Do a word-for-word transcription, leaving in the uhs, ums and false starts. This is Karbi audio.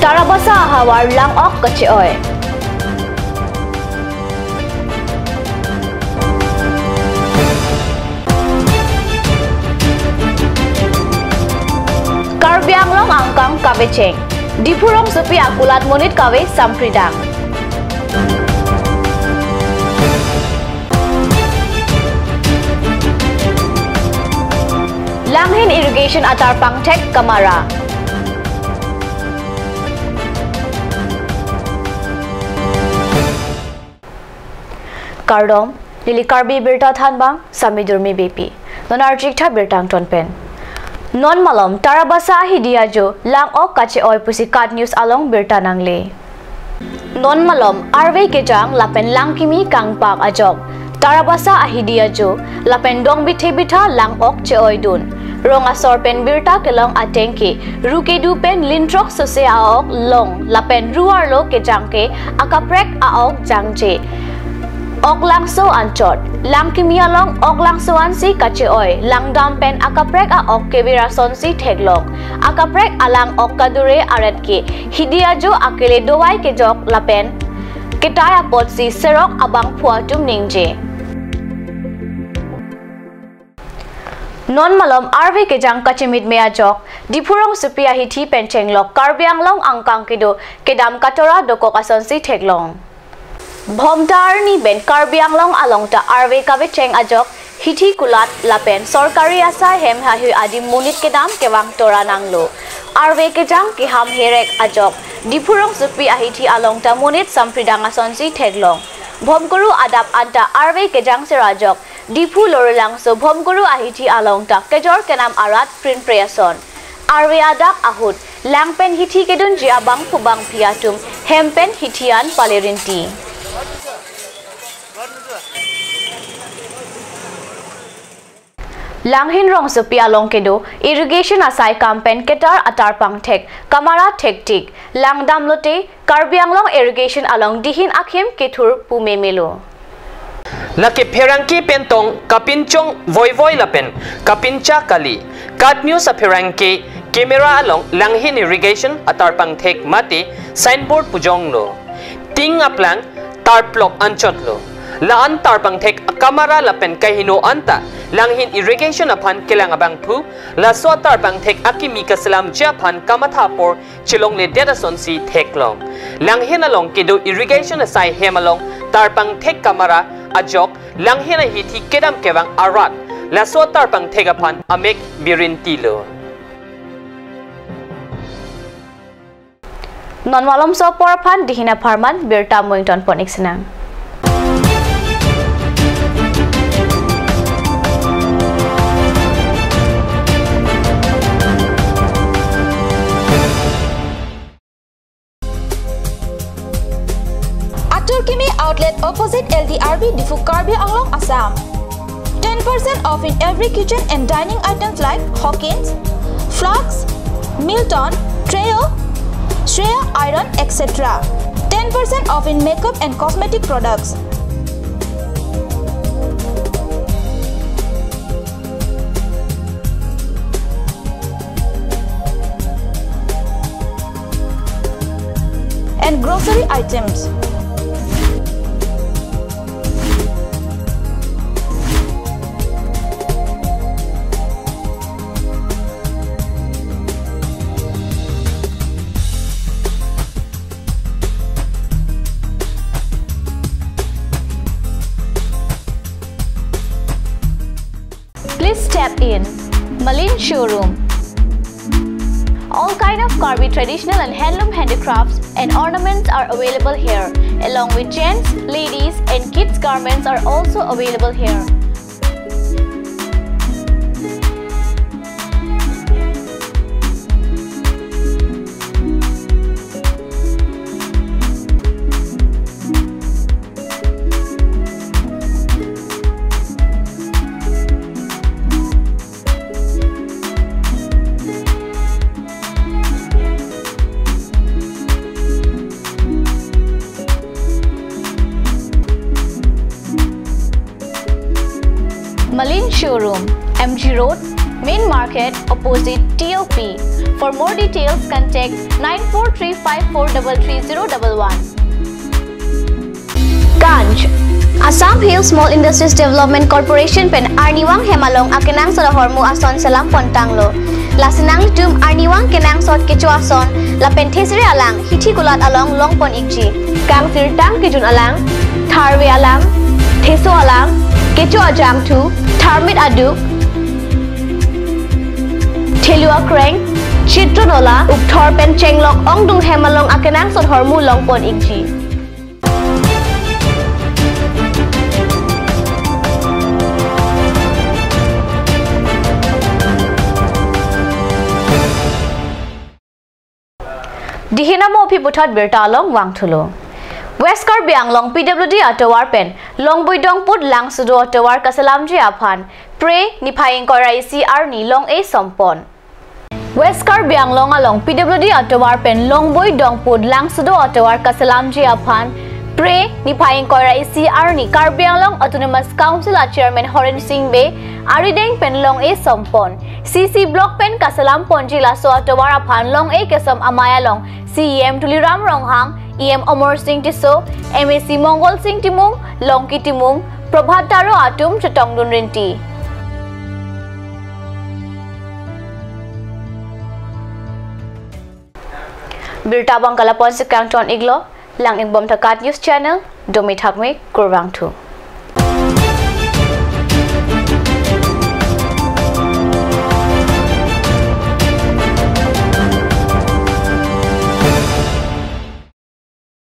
Tarabasa ahavar lang-ok kache-oi. Karbi Anglong angkang kavecheng. Diphu rongsopi akulat monit kave sampridang. Langhin irrigation atarpangthek kamara. Kardom, neli Karbi Birta thanbang, Sami Durmi Beypi. Non arjik tha birta angton pen. Non malom, Tarabasa ahidi ajo, lang-ok kache-oi pusi KAT News along birta nangle. Non malom, arve kejang lapen langkimi kangpak ajok. Tarabasa ahidi ajo, lapen dong bithe bitha lang-ok che-oidun. Rong asor pen birta kelong ateng ke, ru kedo pen linthrok sose a-ok long, lapen ru arlo kejang ke, akaprek a-ok jangje. Oklangso anchot, langkimi along oklangso ansi kache-oi, langdam pen akaprek a-ok kevir asonsi theklong. Akaprek alang-ok kadure aret ke, hidi ajo akele dovai kejok lapen ketai apotsi serok abangphu atum ningje. Non malom arve kejang kachemitme ajok, Diphu rongsopi ahithi pen chenglok Karbi Anglong angkang kedo kedam katora dokok asonsi theklong. Bhomta arni pen Karbi Anglong along ta arve kavecheng ajok, hithi kulat lapen sorkari asai hem hahui adim monit kedam kevang tora nanglo. Arve kejang keham herek ajok, Diphu rongsopi ahithi along ta monit sampridang asonsi theklong. Bhomkuru adap anta arve kejang sera ajok, Diphu Lorulangso Bhomkuru ahithi along ta kejor kenam arat prinpre ason. Arve adak ahut, lang pen hithi kedunji abangphu bangphi atum hem pen hithi an pale rinti. Langhin rongsopi along kedo, irrigation asai kam pen ketar atarpangthek, kamara thektik, langdam lote, Karbi Anglong irrigation along dihin akhim kethur pu memelo. Lake pherangke pen tong kapinchong voivoi lapen kapincha kali. KAT News apherangke camera along langhin irrigation atarpangthek mate signboard pujonglo. Ting aplang tarplok anchotlo. La-an tarpangthek akamara lapen kaheno anta langhin irrigation aphan kelang abangphu, laso atarpangthek akimi kaselamji aphan kamatha apor chelongledet asonsi theklong. Langhin along kedo irrigation asai hem along tarpangthek kamara ajok langhin ahithi kedam kevang arat laso tarpangthek aphan amek birintilo. Non malomso apor aphan dihin apharman birta mo ingtonpon-ik sinang. Atur Kimi Outlet opposite L D R B Diphu, Karbi Anglong, Assam. Ten percent off in every kitchen and dining items like Hawkins, flasks, Milton, Treo, Shreya iron, et cetera. Ten percent off in makeup and cosmetic products. And grocery items. Please step in. Malin Showroom. All kind of Karbi traditional and handloom handicrafts and ornaments are available here, along with gents, ladies, and kids garments are also available here. Malin Showroom, M G Road, Main Market, opposite T O P. For more details, contact nine four three five four three three zero one one. Ganj. Assam Hill Small Industries Development Corporation pen arnivang hem along akenangsot ahormu ason selam pontanglo. Lasi nanglitum arnivang kenangsot kecho ason lapen thesere alang hithi kulat along longpon ikji. Kangsirtang kejun alang, tharve alang, theso alang, kecho ajangthu, tharmit aduk, thelu akreng, chitron ola, ukthor pen chenglok ongdung hem along akenangsot ahormu longpon ikji. Dihinamo aphi puthot birta along vangthulo. West Karbi Anglong P W D atovar pen Longboi Dongput Langsudo atovar kaselamji aphan Phre niphai ingkoi ra isi arni long-e sompon. West Karbi Anglong along P W D atovar pen Longboi Dongput Langsudo atovar kaselamji aphan Phre niphai ingkoi ra isi arni Karbi Anglong Autonomous Council a Chairman Horen Sing Bey arideng pen long-e sompon. C C Block pen kaselam ponji laso atovar aphan long-e kesom amei along C E M Tuliram Ronghang, E M Amar Sing Tisso, M A C Mangal Sing Timung, Longki Timung, Prabhat Taro atum chetongdun rinti. Birta abang ke lapu-an si kangton iklo, lang-ikbom tha KAT News Channel, dome thakme, kurvangthu.